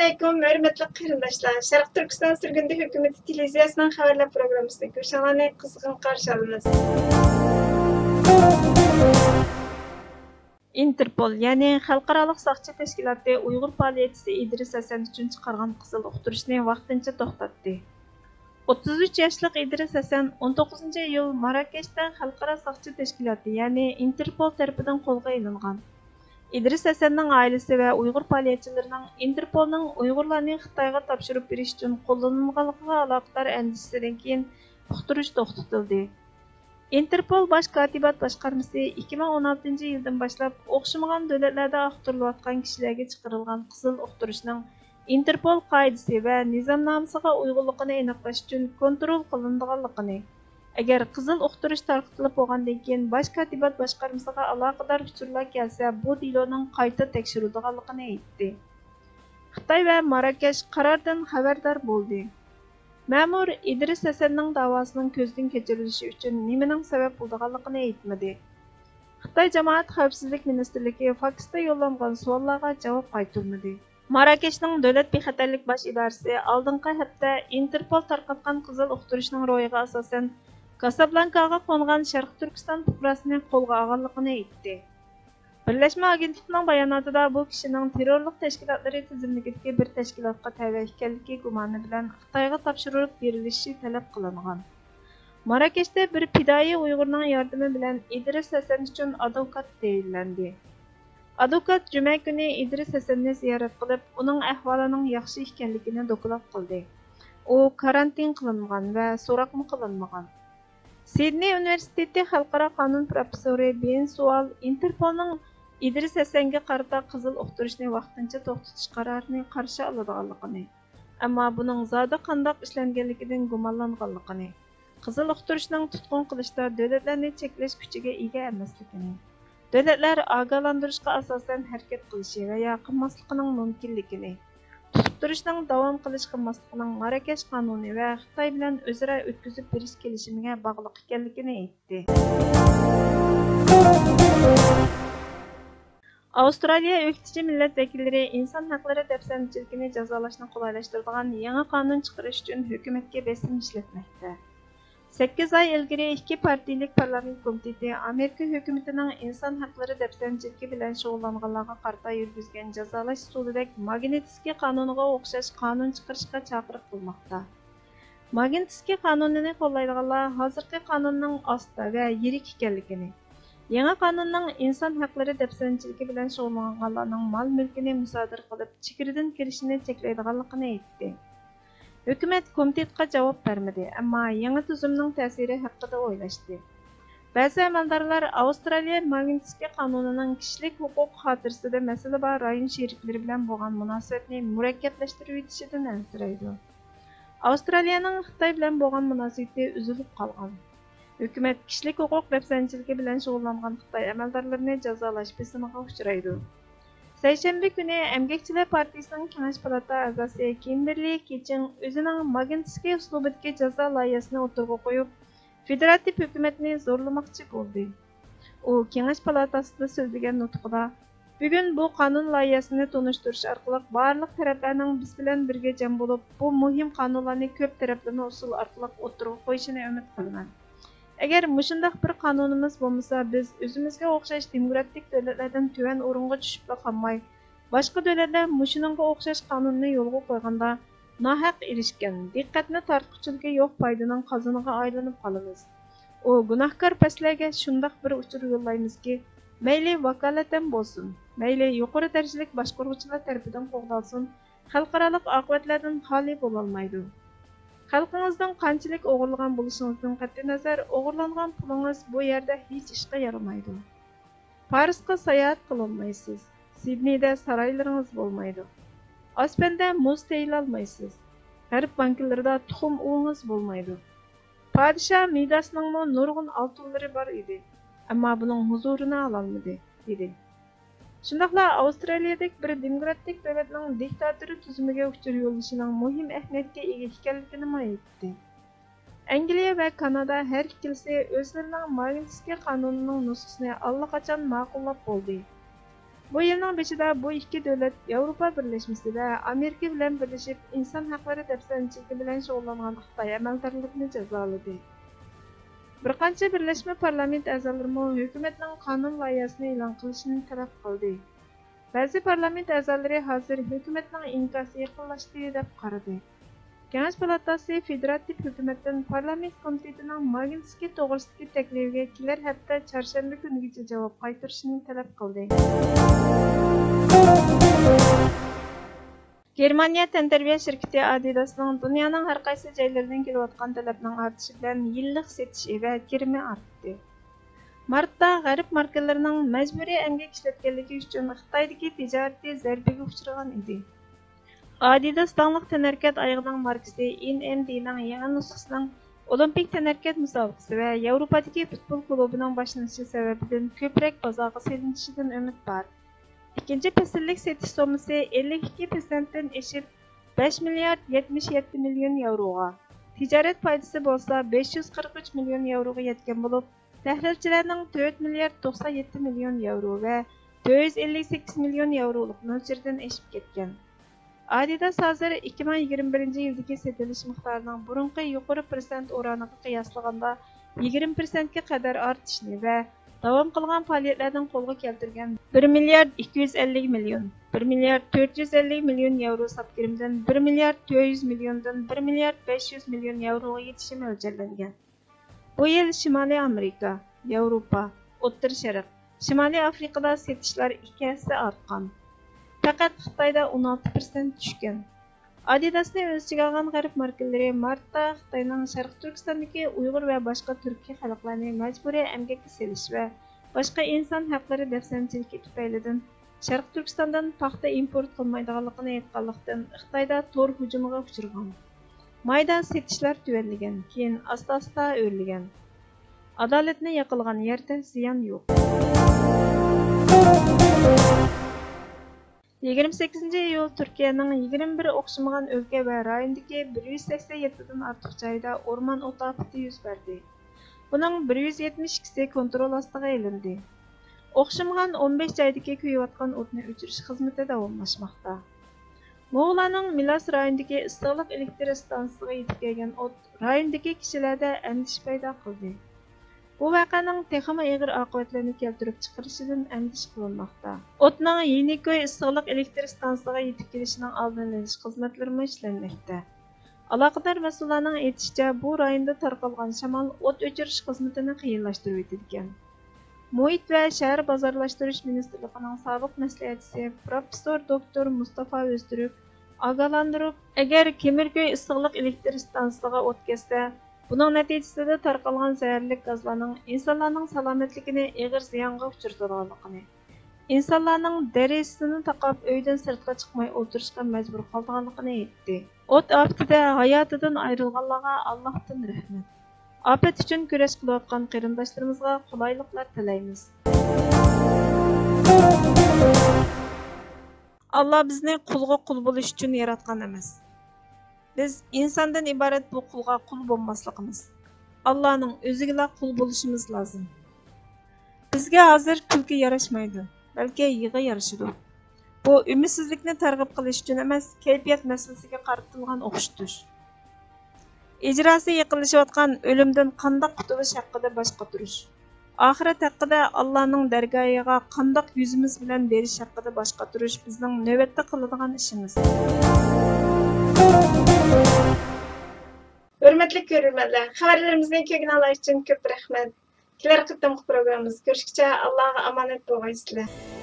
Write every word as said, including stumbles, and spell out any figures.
ئەسسالامۇئەلەيكۇم، ھۆرمەتلىك قېرىنداشلار! شەرقىي تۈركىستان سۈرگۈندە ھۆكۈمىتى تېلېۋىزىيەسىنىڭ خەۋەرلەر پروگراممىسىدىن كۆرۈشۈڭلارنى قىزغىن قارشى ئالىمىز. ئىنتېرپول، يەنى خەلقئارالىق ساقچى تەشكىلاتى ئۇيغۇر پائالىيەتچىسى ئىدرىس ھەسەن ئۈچۈن چىقارغان قىزىل ئۇقتۇرۇشنى ۋاقتىنچە توختاتتى. ئوتتۇز ئۈچ ياشلىق ئىدرىس ھەسەن ئون توققۇزىنچى ئىيۇل ماراكەشتە خەلقئارا ساقچى تەشكىلاتى، يەنى ئىنتېرپول تەرىپىدىن قولغا ئېلىنغان. ئىدرىس ھەسەننىڭ ئائىلىسى ۋە ئۇيغۇر پائالىيەتچىلىرىنىڭ ئىنتېرپولنىڭ ئۇيغۇرلارنى خىتايغا تاپشۇرۇپ بېرىش ئۈچۈن قوللىنىلغانلىقىغا ئالاقىدار ئەندىشىسىدىن كېيىن ئۇقتۇرۇش توختىتىلدى. ئىنتېرپول باش كاتىبات باشقارمىسى ئىككى مىڭ ئون ئالتىنچى يىلدىن باشلاپ ئوخشىمىغان دۆلەتلەردە ئاختۇرۇلۇۋاتقان كىشىلەرگە چىقىرىلغان قىزىل ئۇقتۇرۇشنىڭ ئىنتېرپول قائىدىسى ۋە نىزامنامىسىغا ئۇيغۇنلۇقىنى ئېنىقلاش ئۈچۈن كونترول قىلىنىدىغانلىقىنى، ئەگەر قىزىل ئۇقتۇرۇش تارقىتىلىپ بولغاندىن كېيىن باش كاتىبات باشقارمىسىغا ئالاقىدار ئۇچۇرلار كەلسە، بۇ دېلونىڭ قايتا تەكشۈرۈلىدىغانلىقىنى ئېيتتى. خىتاي ۋە ماراكەش قاراردىن خەۋەردار بولدى. مەمۇر ئىدرىس ھەسەننىڭ داۋاسىنىڭ كۆزدىن كەچۈرۈلۈشى ئۈچۈن نېمىنىڭ سەۋەب بولىدىغانلىقىنى ئېيتمىدى. خىتاي جامائەت خەۋپسىزلىك مىنىستىرلىكى فاكستا يوللانغان سوئاللارغا جاۋاب قايتۇرمىدى. ماراكەشنىڭ دۆلەت بىخەتەرلىك باش ئىدارىسى ئالدىنقى ھەپتە ئىنتېرپول تارقاتقان قىزىل ئۇقتۇرۇشنىڭ روھىغا ئاساسەن، كاسابلانكاغا قونغان شەرقىي تۈركىستان پۇقراسىنى قولغا ئالغانلىقىنى ئېيتتى. بىرلەشمە ئاگېنتلىقنىڭ باياناتىدا بۇ كىشىنىڭ تېررورلۇق تەشكىلاتلىرى تىزىملىكىدىكى بىر تەشكىلاتقا تەۋە ئىكەنلىكى گۇمانى بىلەن خىتايغا تاپشۇرۇپ بېرىلىشى تەلەپ قىلىنغان. ماراكەشتە بىر پىدائىي ئۇيغۇرنىڭ ياردىمى بىلەن ئىدرىس ھەسەن ئۈچۈن ئادۋوكات تەيىنلەندى. ئادۋوكات جۈمە كۈنى ئىدرىس ھەسەننى زىيارەت قىلىپ، ئۇنىڭ ئەھۋالىنىڭ ياخشى ئىكەنلىكىنى دوكلات قىلدى. ئۇ كارانتىن قىلىنغان ۋە سوراقمۇ قىلىنمىغان. سىدنېي ئۇنىۋېرسىتېتى خەلقئارا قانۇن پروفېسسورى بېن سوئال ئىنتېرپولنىڭ ئىدرىس ھەسەنگە قارىتا قىزىل ئۇقتۇرۇشنى ۋاقتىنچە توختىتىش قارارىنى قارشى ئالىدىغانلىقىنى، ئەمما بۇنىڭ زادى قانداق ئىشلەنگەنلىكىدىن گۇمانلانغانلىقىنى، قىزىل ئۇقتۇرۇشنىڭ تۇتقۇن قىلىشتا دۆلەتلەرنى چەكلەش كۈچىگە ئىگە ئەمەسلىكىنى، دۆلەتلەر ئاگاھلاندۇرۇشقا ئاساسەن ھەرىكەت قىلىشى ۋە يا قىلماسلىقىنىڭ مۇمكىنلىكىنى، تۇتۇپ تۇرۇشنىڭ داۋام قىلىش قىلماسلىقىنىڭ ماراكەش قانۇنى ۋە خىتاي بىلەن ئۆزئارا ئۆتكۈزۈپ بېرىش كېلىشىمىگە باغلىق ئىكەنلىكىنى ئېيتتى. ئاۋسترالىيە ئۆكتىچى مىللەت ۋەكىللىرى ئىنسان ھەقلىرى دەپسەندىچىلىكىنى جازالاشنى قولايلاشتۇرىدىغان يېڭى قانۇن چىقىرىش ئۈچۈن ھۆكۈمەتكە بېسىم ئىشلەتمەكتە. سەككىز ئاي ئىلگىرى ئىككى پارتىيىلىك پارلامېنت كومىتېتى ئامېرىكا ھۆكۈمىتىنىڭ ئىنسان ھەقلىرى دەپسەندىچىلىكى بىلەن شۇغۇللانغانلارغا قارىتا يۈرگۈزگەن جازالاش ئۇسۇلىدەك ماگنىتسكىي قانۇنىغا ئوخشاش قانۇن چىقىرىشقا چاقىرىق قىلماقتا. ماگنىتسكىي قانۇنىنى قوللايدىغانلار ھازىرقى قانۇننىڭ ئاستا ۋە يىرىك ئىكەنلىكىنى، يېڭى قانۇننىڭ ئىنسان ھەقلىرى دەپسەندىچىلىكى بىلەن شۇغۇللانغانلارنىڭ مال-مۈلكىنى مۇسادىرە قىلىپ، چېگرىدىن كىرىشىنى چەكلەيدىغانلىقىنى ئېيتتى. ھۆكۈمەت كومىتېتقا جاۋاب بەرمىدى، ئەمما يېڭى تۈزۈمنىڭ تەسىرى ھەققىدە ئويلاشتى. بەزى ئەمەلدارلار ئاۋسترالىيە ماگنىتسكىي قانۇنىنىڭ كىشىلىك ھوقۇق خاتىرىسىدە مەسىلە بار رايون شېرىكلىرى بىلەن بولغان مۇناسىۋەتنى مۇرەككەپلەشتۈرۈۋېتىشىدىن ئەنسىرەيدۇ. ئاۋسترالىيەنىڭ خىتاي بىلەن بولغان مۇناسىۋىتى ئۈزۈلۈپ قالغان. ھۆكۈمەت كىشىلىك ھوقۇق دەپسەندىچىلىكى بىلەن شۇغۇللانغان خىتاي ئەمەلدارلىرىنى جازالاش بېسىمىغا ئۇچرايدۇ. سەيشەنبە كۈنى ئەمگەكچىلەر پارتىيىسىنىڭ كېڭەش پالاتا ئەزاسى كىمبېرلى كىچىڭ ئۆزىنىڭ ماگنىتسكىي ئۇسلۇبىدىكى جازا لايىھەسىنى ئوتتۇرىغا قويۇپ، فېدېراتىپ ھۆكۈمەتنى زورلىماقچى بولدى. ئۇ كېڭەش پالاتاسىدا سۆزلىگەن نۇتقىدا، بۈگۈن بۇ قانۇن لايىھەسىنى تونۇشتۇرۇش ئارقىلىق بارلىق تەرەپلەرنىڭ بىز بىلەن بىرگە جەم بولۇپ، بۇ مۇھىم قانۇنلارنى كۆپ تەرەپلىمە ئۇسۇل ئارقىلىق ئوتتۇرىغا قويۇشىنى ئۈمىد قىلىمەن. ئەگەر مۇشۇنداق بىر قانۇنىمىز بولمىسا، بىز ئۆزىمىزگە ئوخشاش دېموكراتىك دۆلەتلەردىن تۆۋەن ئورۇنغا چۈشۈپلا قالماي، باشقا دۆلەتلەر مۇشۇنىڭغا ئوخشاش قانۇننى يولغا قويغاندا، ناھەق ئېرىشكەن، دىققەتنى تارتقۇچىلىكى يوق پايدىنىڭ قازىنىغا ئايلىنىپ قالىمىز. ئۇ گۇناھكار پەسلەرگە شۇنداق بىر ئۇچۇر يوللايمىزكى، مەيلى ۋاكالىتەن بولسۇن، مەيلى يۇقىرى دەرىجىلىك باشقۇرغۇچىلار تەرىپىدىن قوغدالسۇن، خەلقئارالىق ئاقىۋەتلەردىن خالىي بولالمايدۇ. خەلقىڭىزدىن قانچىلىك ئوغرىلىغان بولۇشىڭىزدىن قەتئىينەزەر، ئوغرىلانغان پۇلىڭىز بۇ يەردە ھېچ ئىشقا يارىمايدۇ. پارىسقا ساياھەت قىلالمايسىز. سىدنېيدا سارايلىرىڭىز بولمايدۇ. ئاسپەندە مۇز تېيىلالمايسىز. غەرب بانكىلىرىدا تۇخۇم ئۇۋىڭىز بولمايدۇ. پادىشاھ مىداسنىڭمۇ نۇرغۇن ئالتۇنلىرى بار ئىدى، ئەمما بۇنىڭ ھۇزۇرىنى ئالالمىدى، دېدى. شۇنداقلا ئاۋسترالىيەدەك بىر دېموكراتىك دۆلەتنىڭ دىكتاتور تۈزۈمىگە ئۇچۇر يوللىشىنىڭ مۇھىم ئەھمىيەتكە ئىگە ئىكەنلىكىنىمۇ ئېيتتى. ئەنگلىيە ۋە كانادا ھەر ئىككىلىسى ئۆزلىرىنىڭ ماگنىتسكىي قانۇنىنىڭ نۇسخىسىنى ئاللىقاچان ماقۇللاپ بولدى. بۇ يىلنىڭ بېشىدا بۇ ئىككى دۆلەت ياۋروپا بىرلەشمىسى ۋە ئامېرىكا بىلەن بىرلىشىپ ئىنسان ھەقلىرى دەپسەندىچىلىكى بىلەن شۇغۇللانغان خىتاي ئەمەلدارلىرىنى جازالىدى. بىر قانچە بىرلەشمە پارلامېنت ئەزالىرىمۇ ھۆكۈمەتنىڭ قانۇن لايىھەسىنى ئېلان قىلىشىنى تەلەپ قىلدى. بەزى پارلامېنت ئەزالىرى ھازىر ھۆكۈمەتنىڭ ئىنكاسى يېقىنلاشتى دەپ قارىدى. كېڭەش پالاتاسى فېدېراتىپ ھۆكۈمەتتىن پارلامېنت كومىتېتىنىڭ ماگنىتسكىي توغرىسىدىكى تەكلىپىگە كېلەر ھەپتە چارشەنبە كۈنىگىچە جاۋاب قايتۇرۇشنى تەلەپ قىلدى. گېرمانىيە تەنتەربىيە شىركىتى ئادىداسنىڭ دۇنيانىڭ ھەر قايسى جايلىرىدىن كېلىۋاتقان تەلەپنىڭ ئارتىشى بىلەن يىللىق سېتىش ئېۋە كىرىمى ئارتتى. مارتتا غەرب ماركىلىرىنىڭ مەجبۇرىي ئەمگەك ئىشلەتكەنلىكى ئۈچۈن خىتايدىكى تىجارىتى زەربىگە ئۇچرىغان ئىدى. ئادىداس داڭلىق تەنھەرىكەت ئايىغىنىڭ ماركىسى ئېن ئېم دىنىڭ يېڭى نۇسخىسىنىڭ ئولىمپىك تەنھەرىكەت مۇسابىقىسى ۋە ياۋروپادىكى پۇتبول كۇلۇبىنىڭ باشلىنىشى سەۋەبىدىن كۆپرەك بازارغا سېلىنىشىدىن ئۈمىد بار. ئىككىنچى پەسىللىك سېتىش سوممىسى ئەللىك ئىككى پىرسەنتتىن ئېشىپ، بەش مىليارد يەتمىش يەتتە مىليون ياۋروغا، تىجارەت پايدىسى بولسا بەش يۈز قىرىق ئۈچ مىليون ياۋروغا يەتكەن بولۇپ، تەھلىلچىلەرنىڭ تۆت مىليارد توقسان يەتتە مىليون ياۋرو ۋە تۆت يۈز ئەللىك سەككىز مىليون ياۋرولۇق مۆلچىرىدىن ئېشىپ كەتكەن. ئادىداس ھازىر ئىككى مىڭ يىگىرمە بىرىنچى يىلدىكى سېتىلىش مىقدارىنىڭ بۇرۇنقى يۇقىرى پىرسەنت ئورانىغا قىياسلىغاندا يىگىرمە پىرسەنتكە قەدەر ئارتىشىنى ۋە داۋام قىلغان پائالىيەتلەردىن قولغا كەلتۈرگەن بىر مىليارد ئىككى يۈز ئەللىك مىليون، بىر مىليارد تۆت يۈز ئەللىك مىليون ياۋرو ساپ كىرىمدىن بىر مىليارد تۆت يۈز مىليوندىن بىر مىليارد بەش يۈز مىليون ياۋروغا يېتىشى مۆلچەرلەنگەن. بۇ يىل شىمالىي ئامېرىكا، ياۋروپا، ئوتتۇرا شەرق، شىمالىي ئافرىقىدا سېتىشلار ئىككى ھەسسە ئارتقان. پەقەت خىتايدا ئون ئالتە پىرسەنت چۈشكەن. ئادىداسنى ئۆز ئىچىگە ئالغان غەرب ماركىلىرى مارتتا خىتاينىڭ شەرقىي تۈركىستاندىكى ئۇيغۇر ۋە باشقا تۈركىي خەلقلەرنى مەجبۇرىي ئەمگەككە سېلىش ۋە باشقا ئىنسان ھەقلىرى دەپسەندىچىلىكى تۈپەيلىدىن شەرقىي تۈركىستاندىن پاختا ئىمپورت قىلمايدىغانلىقىنى ئېيتقانلىقتىن، خىتايدا تور ھۇجۇمىغا ئۇچرىغان. مايدا سېتىشلار تۆۋەنلىگەن، كېيىن ئاستا-ئاستا ئۆرلىگەن. ئادالەتنى ياقلىغان يەردە زىيان يوق. يىگىرمە سەككىزىنچى ئىيۇل تۈركىيەنىڭ يىگىرمە بىر ئوخشىمىغان ئۆلكە ۋە رايوندىكى بىر يۈز سەكسەن يەتتىدىن ئارتۇق جايدا ئورمان ئوت ئاپىتى يۈز بەردى. بۇنىڭ بىر يۈز يەتمىش ئىككىسى كونترول ئاستىغا ئېلىندى. ئوخشىمىغان ئون بەش جايدىكى كۆيۈۋاتقان ئوتنى ئۆچۈرۈش خىزمىتى داۋاملاشماقتا. موغۇلانىڭ مىلاس رايونىدىكى ئىسسىقلىق ئېلېكتر ئىستانسىسىغا يېتىپ كەلگەن ئوت رايوندىكى كىشىلەردە ئەندىشە پەيدا قىلدى. بۇ ۋەقەنىڭ تېخىمۇ ئېغىر ئاقىۋەتلەرنى كەلتۈرۈپ چىقىرىشىدىن ئەندىشە قىلىنماقتا. ئوتنىڭ يېنىكوي ئىسسىقلىق ئېلېكتر ئىستانسىسىغا يېتىپ كېلىشىنىڭ ئالدىنى ئېلىش خىزمەتلىرىمۇ ئىشلەنمەكتە. ئالاقىدار مەسئۇللارنىڭ ئېيتىشىچە، بۇ رايوندا تارقالغان شامال ئوت ئۆچۈرۈش خىزمىتىنى قىيىنلاشتۇرۇۋېتىدىكەن. مۇھىت ۋە شەھەر بازارلاشتۇرۇش مىنىستىرلىقىنىڭ سابىق مەسلىھەتچىسى پروفېسسور دوكتور مۇستافا ئۆزتۈرك ئاگاھلاندۇرۇپ، ئەگەر كېمىركۆي ئىسسىقلىق ئېلېكتر ئىستانسىسىغا ئوت كەتسە، بۇنىڭ نەتىجىسىدە تارقالغان زەھەرلىك گازلارنىڭ ئىنسانلارنىڭ سالامەتلىكىنى ئېغىر زىيانغا ئۇچرىتىدىغانلىقىنى، ئىنسانلارنىڭ دېرىزىسىنى تاقاپ، ئۆيدىن سىرتقا چىقماي ئولتۇرۇشقا مەجبۇر قالىدىغانلىقىنى ئېيتتى. ئوت ئاپىتىدە ھاياتىدىن ئايرىلغانلارغا ئاللاھتىن رەھمەت. ئاپەت ئۈچۈن كۈرەش قىلىۋاتقان قېرىنداشلىرىمىزغا قولايلىقلار تىلەيمىز. ئاللا بىزنى قۇلغا قۇل بولۇش ئۈچۈن ياراتقان ئەمەس. بىز ئىنساندىن ئىبارەت بۇ قۇلغا قۇل بولماسلىقىمىز، ئاللانىڭ ئۆزىگىلا قۇل بولۇشىمىز لازىم. بىزگە ھازىر كۈلكە ياراشمايدۇ، بەلكى يىغا يارىشىدۇ. بۇ ئۈمىدسىزلىكنى تەرغىب قىلىش ئۈچۈن ئەمەس، كەيپىيات مەسىلىسىگە قارىتىلغان ئوخشىتىش. ئىجراسى يېقىنلىشىۋاتقان ئۆلۈمدىن قانداق قۇتۇلۇش ھەققىدە باش قاتۇرۇش. ئاخىرەت ھەققىدە ئاللانىڭ دەرگاھىغا قانداق يۈزىمىز بىلەن بېرىش ھەققىدە باش قاتۇرۇش بىزنىڭ نۆۋەتتە قىلىدىغان ئىشىمىز. ھۆرمەتلىك كۆرۈرمەنلەر، خەۋەرلىرىمىزنى كۆرگىنىڭلار ئۈچۈن كۆپ رەھمەت. كېلەر قېتىمقى پروگراممىمىزدا كۆرۈشكىچە ئاللاغا ئامانەت بولغايسىلەر.